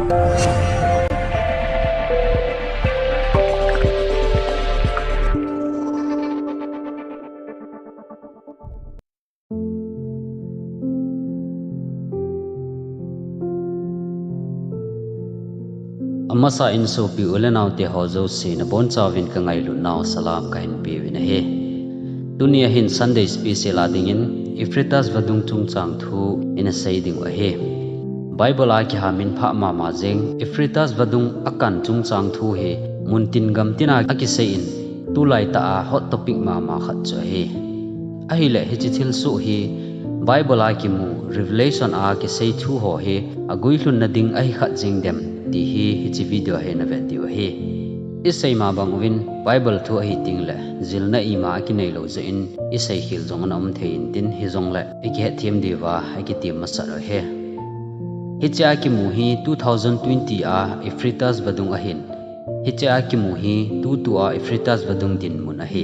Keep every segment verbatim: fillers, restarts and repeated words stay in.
Amasa in sopi u le nao te ho jouse nabonchauvin kangailutnau salam kahin peuvin ahi. Tunia hin Sunday special a dingin Euphrates vadung chungchang thu ina sei diu ahi. Bible a kiha minphah mama jeng Euphrates vadung akan chungchang thu hi muntin gamtin a akisei in, tulai tah a hot topic mama khat chu ahi. Ahileh hiche thilsoh hi Bible a kimu Revelation a kisei thu ho hi aguilhunna ding ahi khat jeng dem ti hi hiche video hin ave diu ahi. Isei ma bang uvin Bible thu ahi tengleh jilna ima akinei lou jeh in isei khel jong ana um thei intin, hijongleh ikihet them diuva akitem masat u ahi. Hiche a kimu hi two thousand twenty a Euphrates vadung ahin, hiche a kimu hi tutua Euphrates vadung dinmun ahi.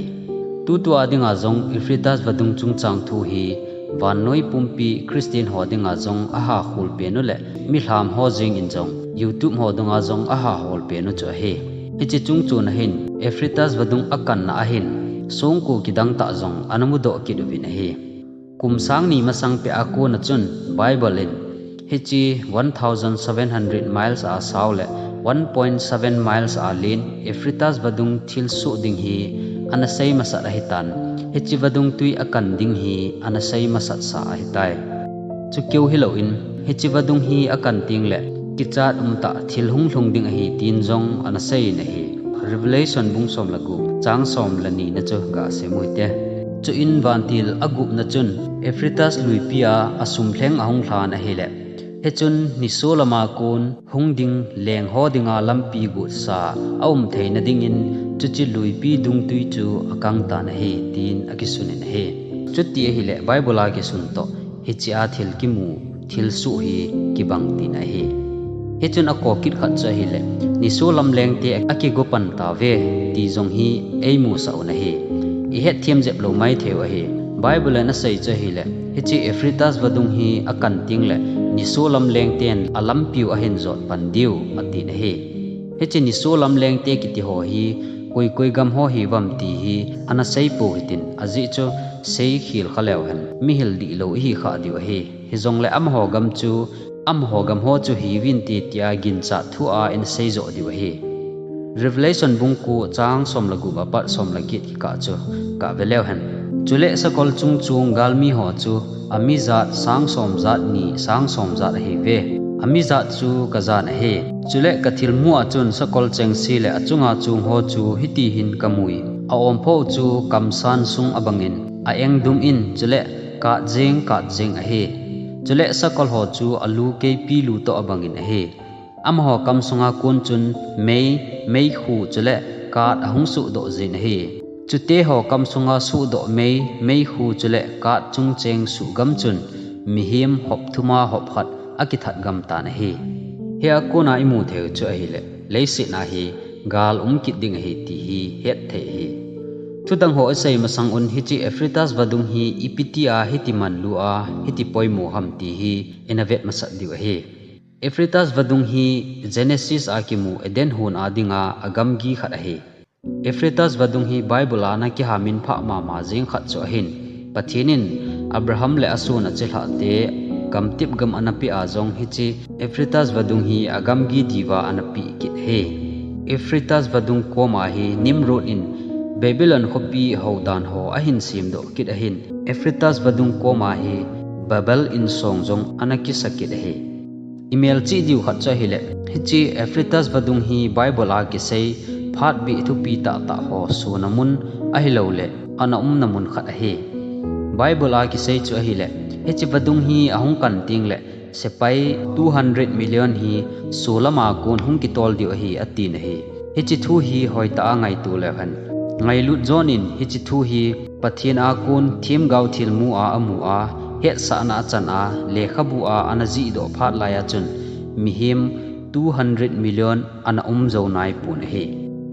Tutua dinga jong Euphrates vadung chungchang thu hi vannoi pumpi Christian ho dinga jong aha khol pen u le milham ho jeng in jong YouTube ho dunga jong aha hol pen u chu ahi. Hiche chungchon a hin Euphrates vadung akanna ahin songko kidang tah jong ana mudoh kit uvin ahi. Kum sang ni masang peh a kona chun Bible in hiche one thousand seven hundred miles a sao le one point seven miles a len Euphrates vadung thilsoh ding hi ana sei masat ahitan, hiche vadung tui akan ding hi ana sei masat sa ahitai. Chukeu hilou in, hiche vadung hi akan tengleh kichat umtah thil hung lhung ding ahi tin jong ana sei in ahi. Revelation bung som le gup, chang som le ni na chu gasim u hite. Chuin vantil agupna chun Euphrates luipi a asumlheng ahung lhan ahileh, hichun nisolam a kon hung ding leng ho dinga lampi gotsa aum theina dingin chuche luipi dungtui chu akang tan ahi, tin akisun in ahi. Chuti ahileh Bible a kisun toh hiche a thil kimu thilsoh hi kibang tina ahi. Hichun akou kit khat chu ahileh, nisolam lengte akigo pan tauve ti jong hi eimusah u ahi. Ihet them jep lou maithei u ahi. Bible in asei chu ahileh, hiche Euphrates vadung hi akan tengleh nisolam lengten alampiu ahin jot pan diu, atin ahi. Hiche nisolam lengte kiti ho hi koi koi gam ho hiuvem ti hi ana sei pou hitin, ajeh chu sei khel kha leu hen mihil dihlou ihi kha diu ahi. Hijongleh amaho gam chu, amaho gam ho chu hiuvinte tia ginchat thu a ina sei joh diu ahi. Revelation bung ko chang som le gup apat som le get kikah chu kave leu hen. Chule sakol chungchang galmi ho chu amijat sang som jat ni, sang som jat ahiuve. Amijat chu kajan ahi. Chule kathilmu a chun sakol chengse le achunga chung ho chu hiti hin kamui. Aompho chu kamsan sung abangin, aengdum in, chule kat jeng, kat jeng ahi. Chule sakol ho chu alu keipi lu toh abangin ahi. Amaho kamsunga kon chun mei, meikhu chule kat ahung suhdoh jin ahi. Chute ho kamsunga suhdoh mei, meikhu chule kat chungcheng suhgam chun mihem hop thum a hop khat akithat gam tan ahi. Hia kona imu thei u chu ahileh, leiset a hi gal um kit ding ahi ti hi hetthei ahi. Thudang ho isei masang un hiche Euphrates vadung hi ipi tia hiti manlu a hiti poimo ham ti hi ina vet masat diu ahi. Euphrates vadung hi Genesis a kimu Eden hon a dinga agamgi khat ahi. Euphrates vadung hi Bible a ana kiha minphah mama jeng khat chu ahin, Pathen in Abraham le ason achilhah te gamtep gam ana peh a jong hiche Euphrates vadung hi agamgi diuva ana peh kit ahi. Euphrates vadung koma hi Nimrod in Babylon khopi houdan ho ahin semdoh kit ahin, Euphrates vadung koma hi Babel insong jong ana kisa kit ahi. Imelchih diu khat chu ahileh, hiche Euphrates vadung hi Bible a kisei phat bih thupi tahtah ho sona mun ahilouleh ana umna mun khat ahi. Bible a kisei chu ahileh, hiche vadung hi ahung kan tengleh sepai two hundred million hi solam a kon hung kitol diu ahi, atin ahi. Hiche thu hi hoitah a ngaito leu hen. Ngailut jon in hiche thu hi Pathen a kon themgao thilmu a amu a, hetsahna achan a, lekhabu a ana jihdoh phat lai a chun mihem two hundred million ana um jou naipon ahi.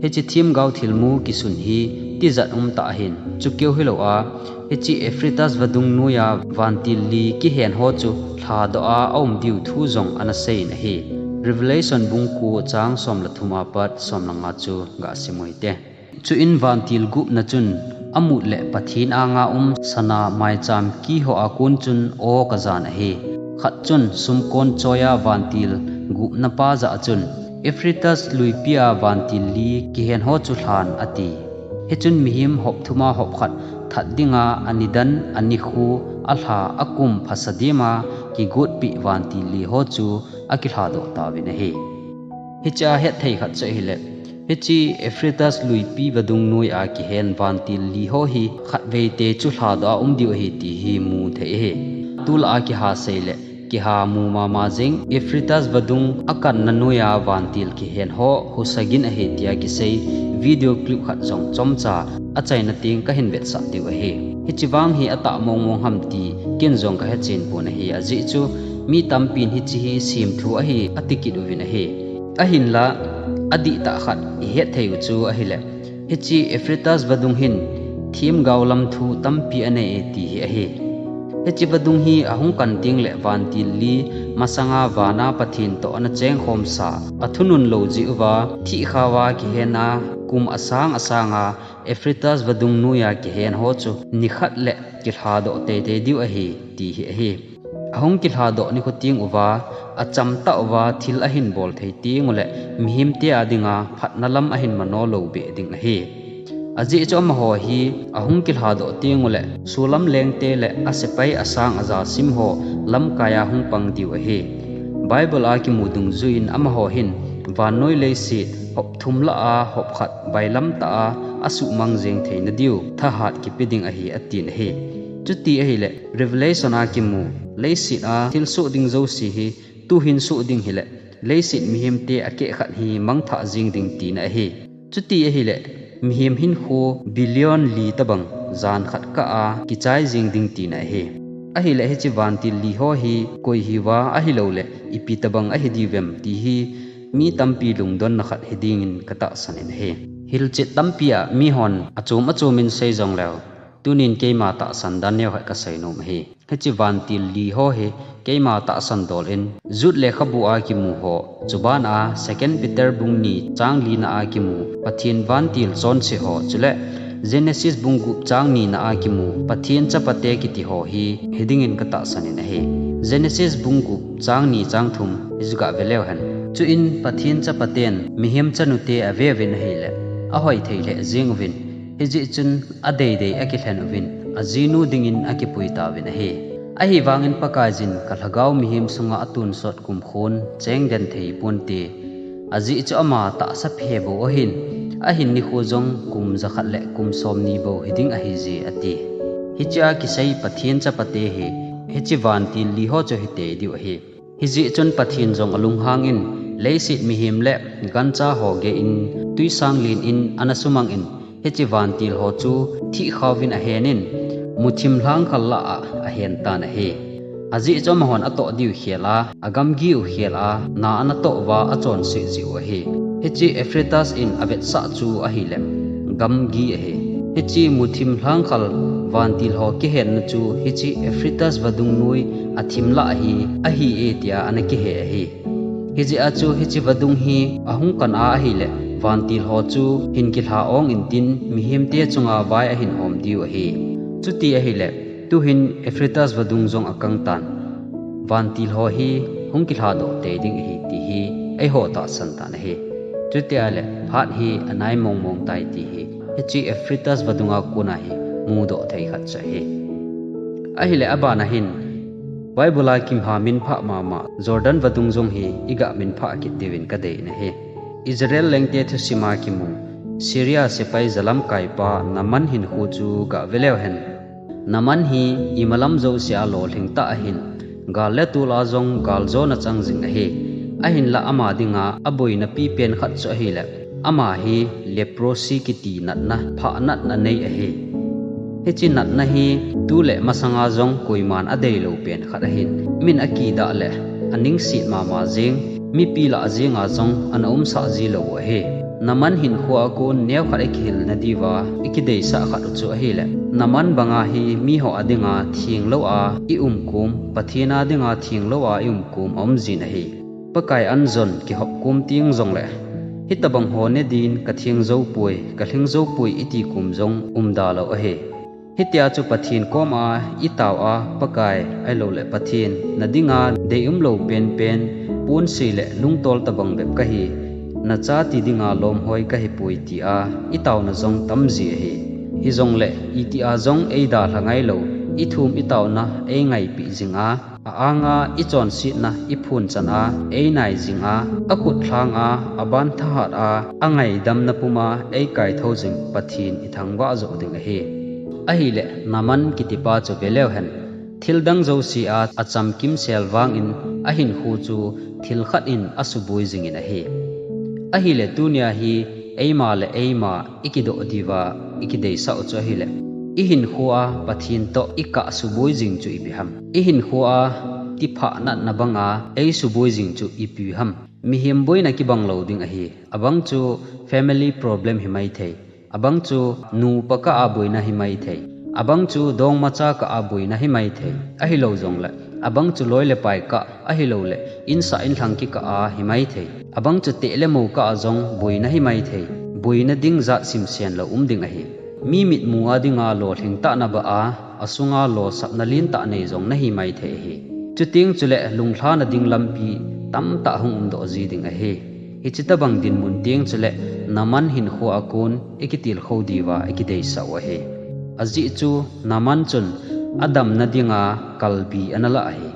Hiche themgao thilmu kisun hi tijat umtah ahin, chukeu hilou a, hiche Euphrates vadung noiya vantil li kihen ho chu lhadoh a aum diu thu jong ana sei in ahi. Revelation bung ko chang som le thum apat som le nga chu ga sim u hite. Chuin vantil gupna chun amut le Pathen anga um sana maicham kiho a kon chun aw kajan ahi. Khat chun sumkon choiya vantil gupna pa jah a chun, Euphrates luipi a vantil li kihen ho chu lhan, ati. Hichun mihem hop thum a hop khat that dinga anidan, anikho, alha, akum phasadem a kigotpi vantil li ho chu akilhadoh tauvin ahi. Hichea hetthei khat chu ahile, hiche Euphrates luipi vadung noi a kihen vantil li ho hi khatvei te chu lhadoh a um diu ahi ti hi mu thei ahi. Tulai a kiha sei le kiha mu mama jing, Euphrates vadung akanna noi a vantil kihen ho husa gin ahi tia kisei video clip khat jong chomcha achaina teng kahin vetsah diu ahi. Hiche vang hi atah mong mong ham ti ken jong kahe chen pon ahi, ajeh chu mi tampin hiche hi semthu ahi ati kit uvin ahi. Ahinla, adihtah khat ihet thei u chu ahile, hiche Euphrates vadung hin themgao lam thu tampi anei e ti hi ahi. Hiche vadung hi ahung kan teng le vantil li masanga vana Pathen toh ana chengkhomsa, athunun lou jeh uva thihkhao a kihen a kum asang asang a Euphrates vadung noi a kihen ho chu nikhat le kilhadoh teitei diu ahi ti hi ahi. Ahung kilhadoh nikho teng uva, achamtah uva thil ahin bol thei teng ule mihemte a dinga phatna lam ahin mano lou beh ding ahi. Ajeh chu amaho hi ahung kilhadoh teng ule solam lengte le asepai asang aja sim ho lamkai a hung pang diu ahi. Bible a kimu dungjuiyin amaho hin vannoi leiset hop thum lah a hop khat bailam tah a asuhmang jeng theina diu thahat kipe ding ahi, atin ahi. Chuti ahile, Revelation a kimu leiset a thilsoh ding jouse hi tuhin soh ding hile, leiset mihemte akeh khat hi mangthah jeng ding tina ahi. Chuti ahile, mihem hinkho billion li tobang jan khat kah a kichai jeng ding tina ahi. Ahile hiche vantil li ho hi koi hiuva ahiloule ipi tobang ahi diuvem ti hi mi tampi lungdonna khat hidingin katahsan in ahi. Hilchet tampi a mihon achom achom in sei jongleu, tunin keima tahsan dan neokhat kasei nom ahi. Hiche vantil li ho hi keima tahsan dol in Jude lekhabu a kimu ho, chuban a Second Peter bung ni chang lina a kimu Pathen vantil chonse ho, chule Genesis bung gup chang nina a kimu Pathen chapate kiti ho hi hidingin katahsan in ahi. Genesis bung gup chang ni chang thum hi chu gah veleu hen. Chuin Pathen chapaten mihem chanute aveuvin ahile, ahoi thei lheh jeng uvin, hijeh chun adeidei akilhen uvin, ajinu dingin akipui tauvin ahi. Ahivangin Pakaiyin kalhagao mihem sunga atonsot kumkhon chengden thei ponte. Ajeh chu ama tahsa phe bou ahin, ahin nikho jong kum jakhat le kum somni bou hiding ahije, ati. Hichea kisei Pathen chapate hi hiche vantil li ho chu hitei diu ahi. Hijeh chun Pathen jong alunghangin, leiset mihem le gancha ho geiyin twisang len in ana sumangin, hiche vantil ho chu thihkhauvin ahenin, muthim lhangkhal lah a ahen tan ahi. Ajeh chu amahon atoh diu khel a, agamgi u khel a, na ana toh uva achonset jeh u ahi. Hiche Euphrates in avetsah chu ahile, gamgi ahi. Hiche muthim lhangkhal vantil ho kihenna chu hiche Euphrates vadung noi athim lah hi ahi e tia ana kihe ahi. Hijeh a chu hiche vadung hi ahung kan a ahile, vantil ho chu hin kilha ong intin mihemte chunga vai ahin hom diu ahi. Chuti ahile, tuhin Euphrates vadung jong akang tan. Vantil ho hi hung kilhadoh tei ding ahi ti hi eiho tahsan tan ahi. Chutia le phat hi anai mong mong tai ti hi hiche Euphrates vadunga kona hi mudoh thei khat chu ahi. Ahile abana hin Bible a kimha minphah mama Jordan vadung jong hi igah minphah kit diuvin kadei in ahi. Israel lengte thusima kimu Syria sepai jalamkaipa Naaman hinkho chu gah veleu hen. Naaman hi imalam jousea lolhing tah ahin, gal le tol a jong galjona chang jing ahi. Ahinla ama dinga aboina pipen khat chu ahile, ama hi leprosy kiti natna phah natna nei ahi. Hiche natna hi tule masanga jong koiman adeilou pen khat ahin, min akidah le aningset mama jeng, mipi lah jenga jong ana umsah jilou u ahi. Naaman hinkhoa kon neokhat ikihilna diuva ikideisah khat u chu ahile, Naaman banga hi miho a dinga thenglou a iumkom, Pathen a dinga thenglou a iumkom aumjin ahi. Pakai anjon kihop kum teng jongle, hitabang ho ne din katheng jou poi, kalhing jou poi iti kum jong umda lou ahi. Hitia chu Pathen koma itao a, Pakai, ahilouleh Pathen, nadinga deium lou penpen, ponsil le lungtol tabang bep kahi, nacha ti dinga lomhoi kahipoi tia itaona jong tamji ahi. Hijongle, itia jong eidalha ngailou, ithum itaona eingaipeh jinga, a-anga ichonsetna iphun chana einai jinga, akhut lhanga, aban thahat a, angaidamna puma eikaithou jing Pathen ithangvah joh ding ahi. Ahile, Naaman kitipa chu veleu hen, thildang jousea achamkimsel vangin ahinkho chu thil khat in asuboi jingin ahi. Ahile, tunia hi eima le eima ikidoh diuva ikideisah u chu ahile, ihinkhoa Pathen toh ikah suboi jing chu ipi ham? Ihinkhoa tiphah natna banga eisuboi jing chu ipi ham? Mihem boina kibang lou ding ahi. Abang chu family problem himaithei. Abang chu nupa kah a boina himaithei. Abang chu dongmacha kah a boina himaithei. Ahilou jongle, abang chu loi le pai kah, ahilouleh insah inlhang kikah a himaithei. Abang chu teh le mo kah a jong boina himaithei. Boina ding jat simsen lou um ding ahi. Mi mitmu a dinga lolhing tah nabah a, asunga losapna lentah nei jong nahimaithei ahi. Chuteng chule lunglhahna ding lampi tamtah hung umdoh ji ding ahi. Hiche tabang dinmun teng chule Naaman hinkhoa kon ikitilkhou diuva ikideisah u ahi. Ajeh chu Naaman chun adamna dinga kalbi analah ahi.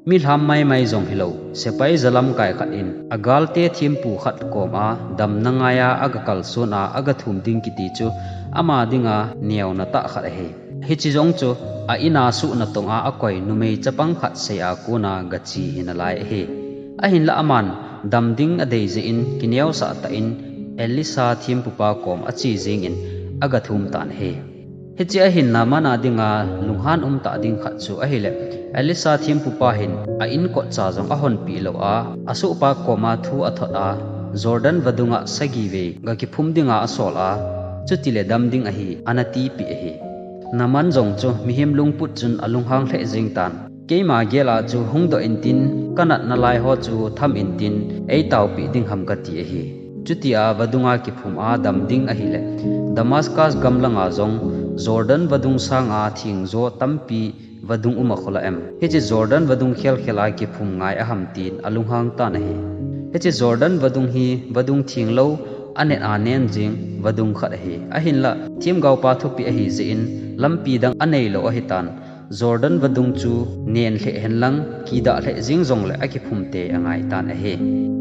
Milham maimai jong hilou, sepai jalamkai khat in agalte thempu khat koma damna ngaia agakalsona agathum ding kiti chu ama dinga neona tah khat ahi. Hiche jong chu a-in a suh natonga akoi numei chapang khat seia kona gache hinalai ahi. Ahinla aman dam ding adei jeh in kineosah tah in Elisha thempupa kom ache jengin agathum tan ahi. Hiche ahin Naaman a dinga lunghan umtah ding khat chu ahile, Elisha thempupa hin a-inkotcha jong ahonpeh lou a, asohpa koma thu athot a, Jordan vadunga sagivei gakiphum dinga asol a, chutile dam ding ahi, anatipeh ahi. Naaman jong chu mihem lungput chun alunghang lheh jeng tan. Keima gel a chu hungdoh intin, kanatna lai ho chu tham intin, eitaopeh ding ham kati ahi. Chutia vadunga kiphum a dam ding ahile, Damascus gamlanga jong Jordan vadung sanga thengjo tampi vadung um akhola em? Hiche Jordan vadung khelkhel a kiphum ngai aham tin alunghang tan ahi. Hiche Jordan vadung hi vadung thenglou, anet a nen jeng vadung khat ahi. Ahinla themgaopa thupeh ahi jeh in lampi dang aneilou ahitan, Jordan vadung chu nen lheh henlang, kidah lheh jeng jongle akiphum tei angaitan ahi.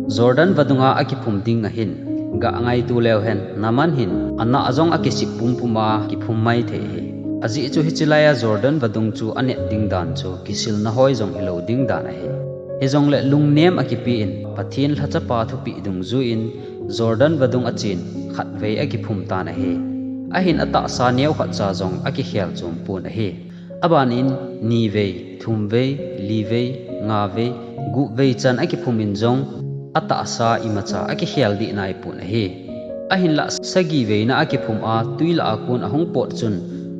Jordan vadunga akiphum ding ahin, ga ngaito leu hen, Naaman hin anah jong akisip pumpum a kiphum maithei ahi. Ajeh chu hiche laia Jordan vadung chu anet ding dan chu kisilna hoi jong hilou ding dan ahi. Hijongle lungnem akipe in, Pathen lhachapa thupeh dungjuiyin Jordan vadung achen khatvei akiphum tan ahi. Ahin atahsa neokhatcha jong akikhel chom pon ahi. Abanin nivei, thumvei, livei, ngavei, gupvei chan akiphumin jong atahsa imacha akikhel deh naipon ahi. Ahinla sagiveina akiphum a twi lah a kon ahung pot chun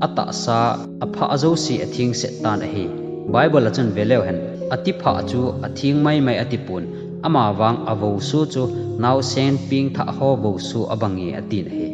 atahsa aphah jouse athengset tan ahi. Bible a chun veleu hen, atiphah chu atheng maimai atipon, amavang avouso chu naosen pengthah ho vouso abange atin ahi.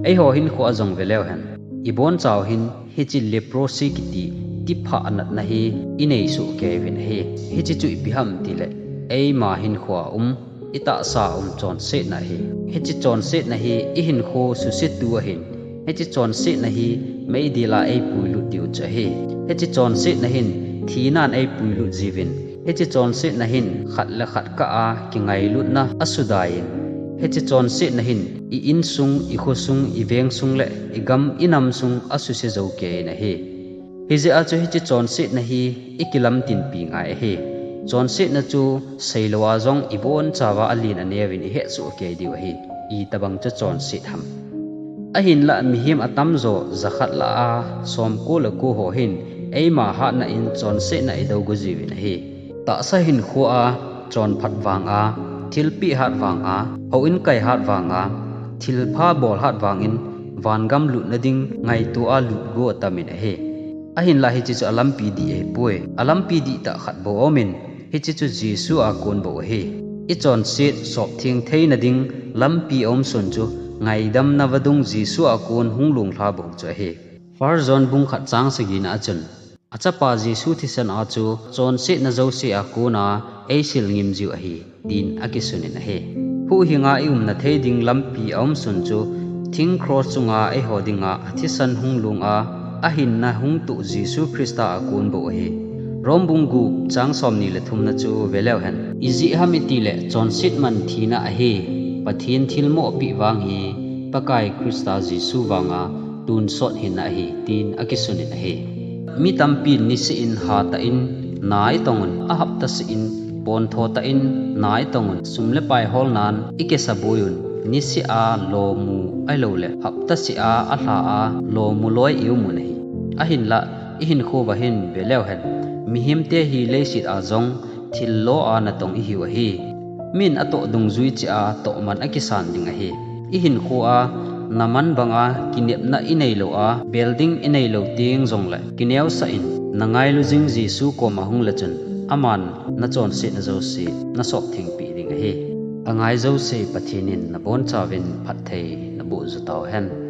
Eiho hinkhoa jong veleu hen, ibonchau hin hiche leprosy kiti tiphah natna hi inei soh keiuvin ahi. Hiche chu ipi ham tile, eima hinkhoa um, itahsa um chonsetna ahi. Hiche chonsetna hi ihinkho susetu ahin, hiche chonsetna hi meidila eipuilut diu chu ahi. Hiche chonsetna hin thinan eipuilut jiuvin, hiche chonsetna hin khat le khat kah a kingailutna asudaiyin, hiche chonsetna hin i-insung, ikhosung, ivengsung le igam inamsung asuse jou keiyin ahi. Hijeh a chu hiche chonsetna hi ikilamtinpi ngai ahi. Chonsetna chu seilou a jong ibonchauva alen aneuvin ihetsoh kei diu ahi. Itobang chu chonset ham? Ahinla mihem atamjo jakhat lah a somko le ko ho hin eima hatna in chonsetna idou go jiuvin ahi. Tahsa hinkhoa chonphat vanga, thilpeh hat vanga, houin kai hat vanga, thilpha bol hat vangin vangam lutna ding ngaito a lut go atamin ahi. Ahinla hiche chu alampi dih ahipoi. Alampi dihtah khat bou aumin, hiche chu Jesu a kon bou ahi. I chonset soptheng theina ding lampi aumsun chu ngaidamna vadung Jesu a kon hung lunglha bou chu ahi. First John bung khat chang sagina a chun, a Chapa Jesu thisan a chu chonsetna jouse a kona eisil ngim jiu ahi, tin akisunin ahi. Huhhinga i umna thei ding lampi aumsun chu thing cross chunga eiho dinga athisan hung lung a, ahinna hung tuh Jesu Christa a kon bou ahi. Rom bung gup chang somni le thumna chu veleu hen. Ijeh ham itile chonset man thina ahi, Pathen thilmoh apeh vang hi Pakai Christa Jesu vanga tonsot hinna ahi, tin akisunin ahi. Mi tampin niseh in hatah in na itong un, ahapta seh in pontho tah in na itong un, sum le pai holnan ikesa boi un, niseh a lomu ahiloule hapta seh a alha a lomu loi i um un ahi. Ahinlah, ihinkhouva hin veleu hen. Mihemte hi leiset a jong thil lo a natong ihiu ahi. Min atoh dungjui cheh a tohman akisan ding ahi. Ihinkho a naman banga kinepna ineilou a, bel ding ineilou teng jongle kineosah in, nangailu jing Jesu koma hung le chun, aman nachonsetna jouse nasopthengpeh ding ahi. Angai jouse Pathen in nabonchauvin phatthei naboh ju tauhen.